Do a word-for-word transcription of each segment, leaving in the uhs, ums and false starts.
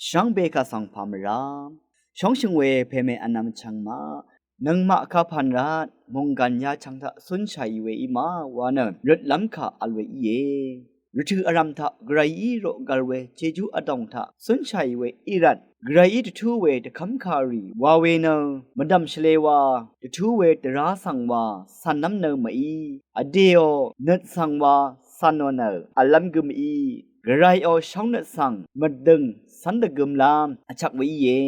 shvngbe kà svng pà mvrá shóngshøng we pème vnvm chvngmaq nøngmaq kapàn rvt mònggàn yachvng taq cúnshàì we í ma wa nø røtlv́m kà vl we íe. Rvtø̀ vrv̀m taq Gvrayí roqgvl we jejú vdòng taq cúnshàì we í rvt Gvrayí dvtú we dvkv́mkàrì wa we nø mvdv̀m shvlē wa dvtú we dvrá svng wa cv̀nlv́m nø mv-í vdèò nøt svng wa cv̀nò nø vllv́m gø mv-í Gvrayò shóngnøt svng mvdø̀ng cv́n dvgø̄mlv́m vchvk we íe.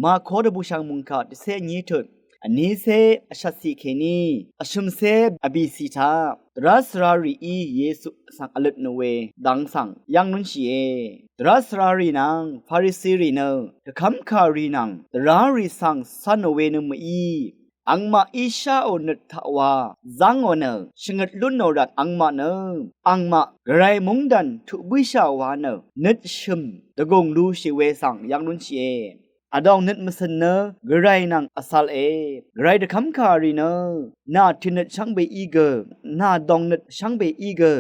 Màkó dvbùshv̀ng mòngkà tiqcé vní tut vnícé vshvtciq kèní vshø̀mcé vbìciq taq dvrá svrarìí Yesu svng vløtnò we dang svng yv́ng lúnshìe. Dvrá svrarì nvng Farisirì nø dvkv́mkàrì nvng dvrárì svng cv̄nò we nø mv-í angmaqí sháò nøt taq wa zv́ngò nø shvngøt lúnò rvt angmaq nø angmaq Gvray móngdàn tuq bǿshà wa nø nøt shø̀m dvgùng lushì we svng yv́ng lúnshìe. Vdòng nøt mvcø̀n nø Gvray nvng vcalé. Gvray dvkv́mkàrì nø nà tìnøt shvngbe í gø, nà dòngnøt shvngbe í gø,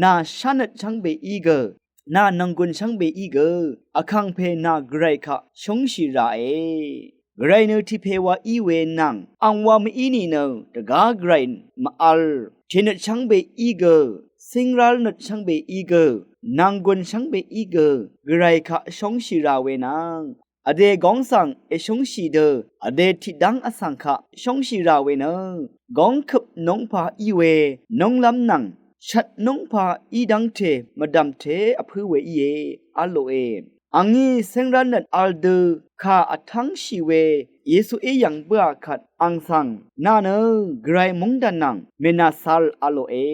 nà shánøt shvngbe í gø, nà nònggùn shvngbe í gø vkàngpè nà Gvray kaq shóngshì ràe. Gvray nø tiqpè wa í we nvng ang wa mv-í nìnø dvgá Gvray mv-vl tìnøt shvngbe í gø, cíngrálnøt shvngbe í gø, nònggùn shvngbe í gø Gvray kaq shóngshì rà we nvng vdè góng svng èshóngshì dø vdè tiqdv́ng vsvng kaq shóngshì rà we nø góng køp nungpā í we núnglv́m nvng shvt nungpā í dv́ngte mvdv̀mte vpǿ we íe v̄l lòe. Angí cíngrálnøt v̄l dø kà vtv́ngshì we Yesuí yv̀ng bǿà kvt ang svng nà nø Gvray móngdàn nvng mènàcāl v̄l lòe.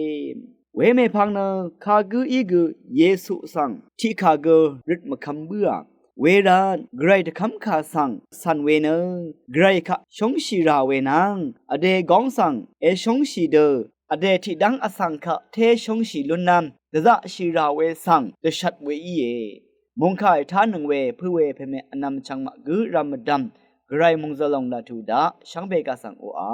Wemèpvng nø kagǿ í gø Yesu svng tiqkà gø røt mvkvm bǿà. Wervt Gvray dvkv́mkà svng cv̀n we nø Gvray kaq shóngshì rà we nvng vdè góng svng èshóngshì dø vdè tiqdv́ng vsvng kaq té shóngshì lúnlv́m dvzaqshì rà we svng dvshvt we íe. Mòngkà ètánøng we pø̄ we pème vnvm chvngmaq gǿ rv̄m mvdv̀m Gvray mòngzø̀l lòng laq tuq daq shvngbe kà svng oqà